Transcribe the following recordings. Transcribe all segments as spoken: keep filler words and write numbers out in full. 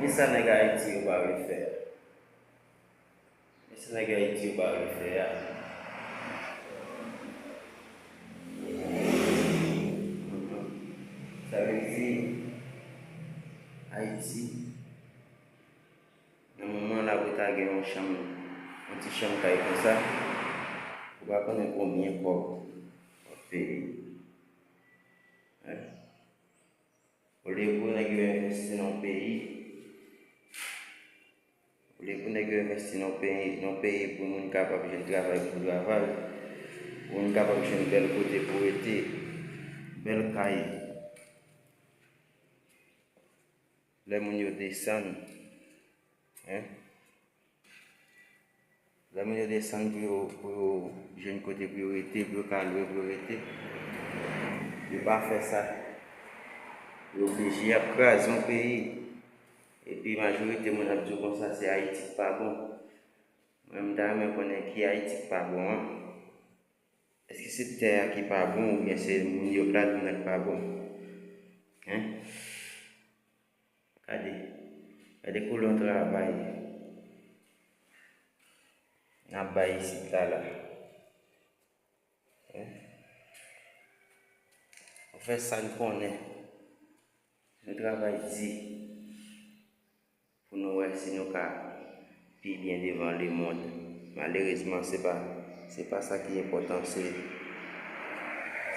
Sa nèg Ayiti yo pa vle fè a. Men sa nèg Ayiti yo pa vle fè a. Sa vle di, Ayiti, nan moman la pou ta gen yon chanm, yon ti chanm kay konsa, ou pa konnen konbyen kòb w ap peye. Olye pou nèg yo envesti nan yon peyi, olye pou nèg yo envesti nan yon peyi, nan yon peyi pou moun kapab jwenn travay pou travay, pou moun kapab jwenn bèl kote pou rete, bèl kay. Lè moun yo desann, en, lè moun yo desann pou yo, pou yo jwenn kote pou yo rete, pou yo ka lwe pou yo rete, yo pa fè sa. Yo oblije ap kraze yon peyi. Epi majorite moun ap di w konsa se Ayiti k pa bon. Mwen, m ta renmen konnen ki Ayiti k pa bon an. Èske se tè a ki pa bon oubyen se moun yo k ladan l ki pa bon? Hein? Gade, gade koulè yon travay n ap bay isit la la. Hein? Nou fè sa n konnen. Nou travay di pou nou wè si nou ka pi byen devan lemonn. Malerezman, se pa, se pa sa ki enpòtan, se,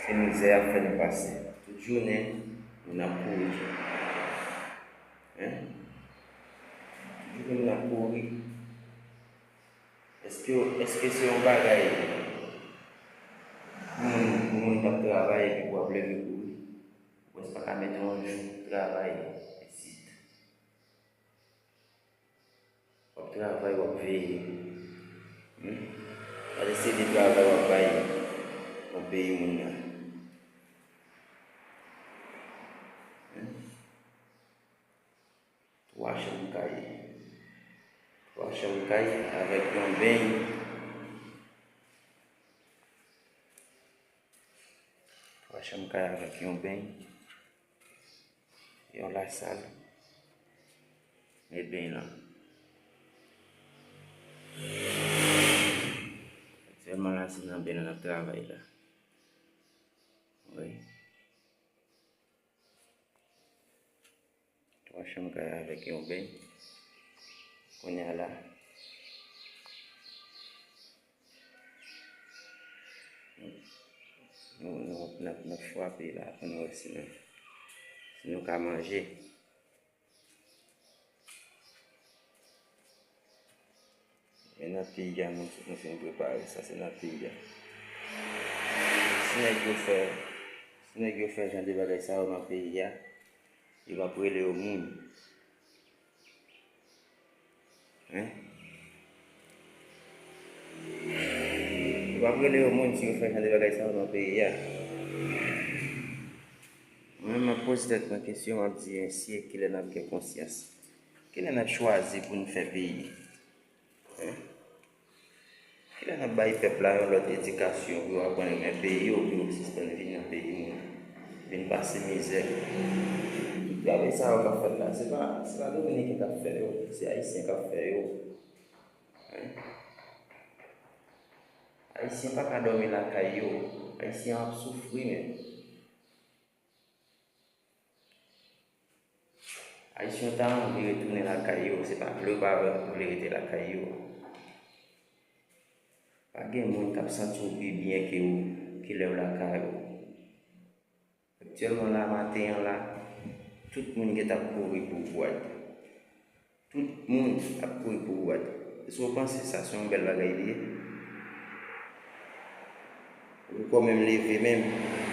se mizè y ap fè nou pase. Tout jounen, moun ap kouri. Hein? Tout jounen, moun ap kouri. Èske, èske se yon bagay pou moun, pou moun k ap travay epi pou w ap leve kouri? Ou èske pa ka mete yon jou travay isit? W ap travay, w ap veye. Hmm? Gade se de travay w ap bay yon peyi moun nan. Hmm? Twa chanm kay. Twa chanm kay avèk yon beny. Twa chanm kay avèk yon beny. Yon lasal. E beny lan. Aktyèlman la, se nan beny lan n ap travay la. Wi. Twa chanm kay avèk yon beny. Kounye a la, nou, nou, n ap, n ap frape la pou nou wè si nou, si nou ka manje. Men nan peyi a, nou, nou fin prepare sa, se nan peyi a. Si nèg yo fè, si nèg yo fè jan de bagay sa yo nan peyi a, yo p ap rele yo moun. Hein? Yo p ap rele yo moun si yo fè jan de bagay sa yo nan peyi a. Mwen menm, m ap poze tèt mwen kesyon, m ap di, men si e kilè n ap gen konsyans? Kilè n ap chwazi pou n fè peyi? Hein? Kilè n ap bay pèp la yon lòt edikasyon pou yo aprann renmen peyi yo, pou yo sispann vin nan peyi moun, vin pase mizè? Tout travay sa yo k ap fèt la, se pa, se pa Dominiken k ap fè yo, se Ayisyen k ap fè yo. Hein? Ayisyen pa ka dòmi lakay yo, Ayisyen ap soufri menm. Ayisyen ta anvi retounen lakay yo, se pa vle ou pa vle rete lakay yo. Pa gen moun k ap santi w pi byen ke w, ke lè w lakay ou. Aktyèlman la, maten an la, tout moun gentan ap kouri pou bwat. Tout moun ap kouri pou bwat. Èske w panse sa se yon bèl bagay li ye? Ou poko menm leve menm,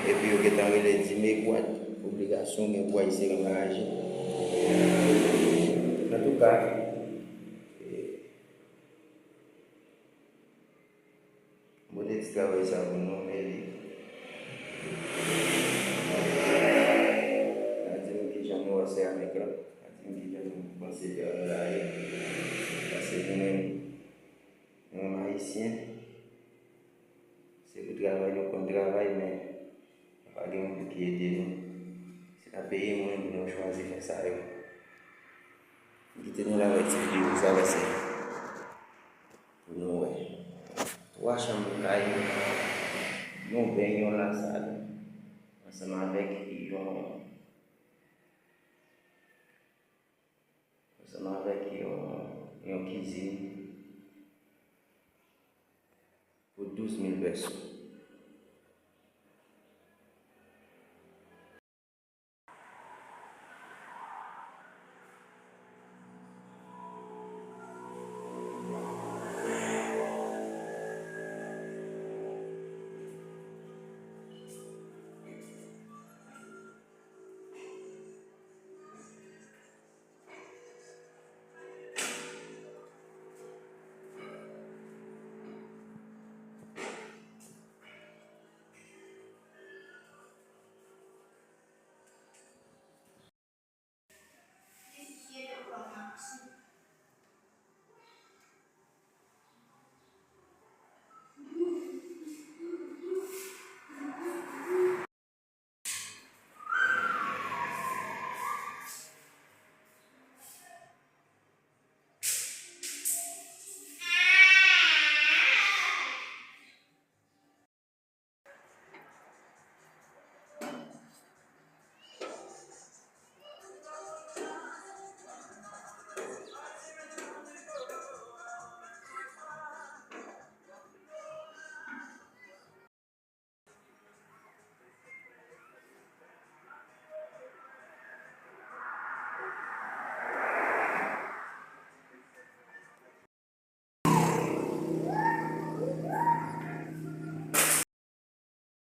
epi yo gentan rele di, "Men bwat, obligasyon gen pou Ayisyen anraje." Antouka, eh, Mwen te di travay sa pou nou, men li. Pa di m kijan nou wè seramik la. Pa di m kijan nou panse travay la ye. Paske nou menm, nou menm Ayisyen, se pou travay nou konn travay, men pa gen moun pou ki ede nou. Se nan peyi moun pou nou chwazi fè sa yo. Kite nou la avèk ti videyo sa, paske pou nou wè. Twa chanm kay, yon beny, yon lasal, ansanm avèk yon, ansanm avèk yon, yon kizin pou douz mil pèsòn.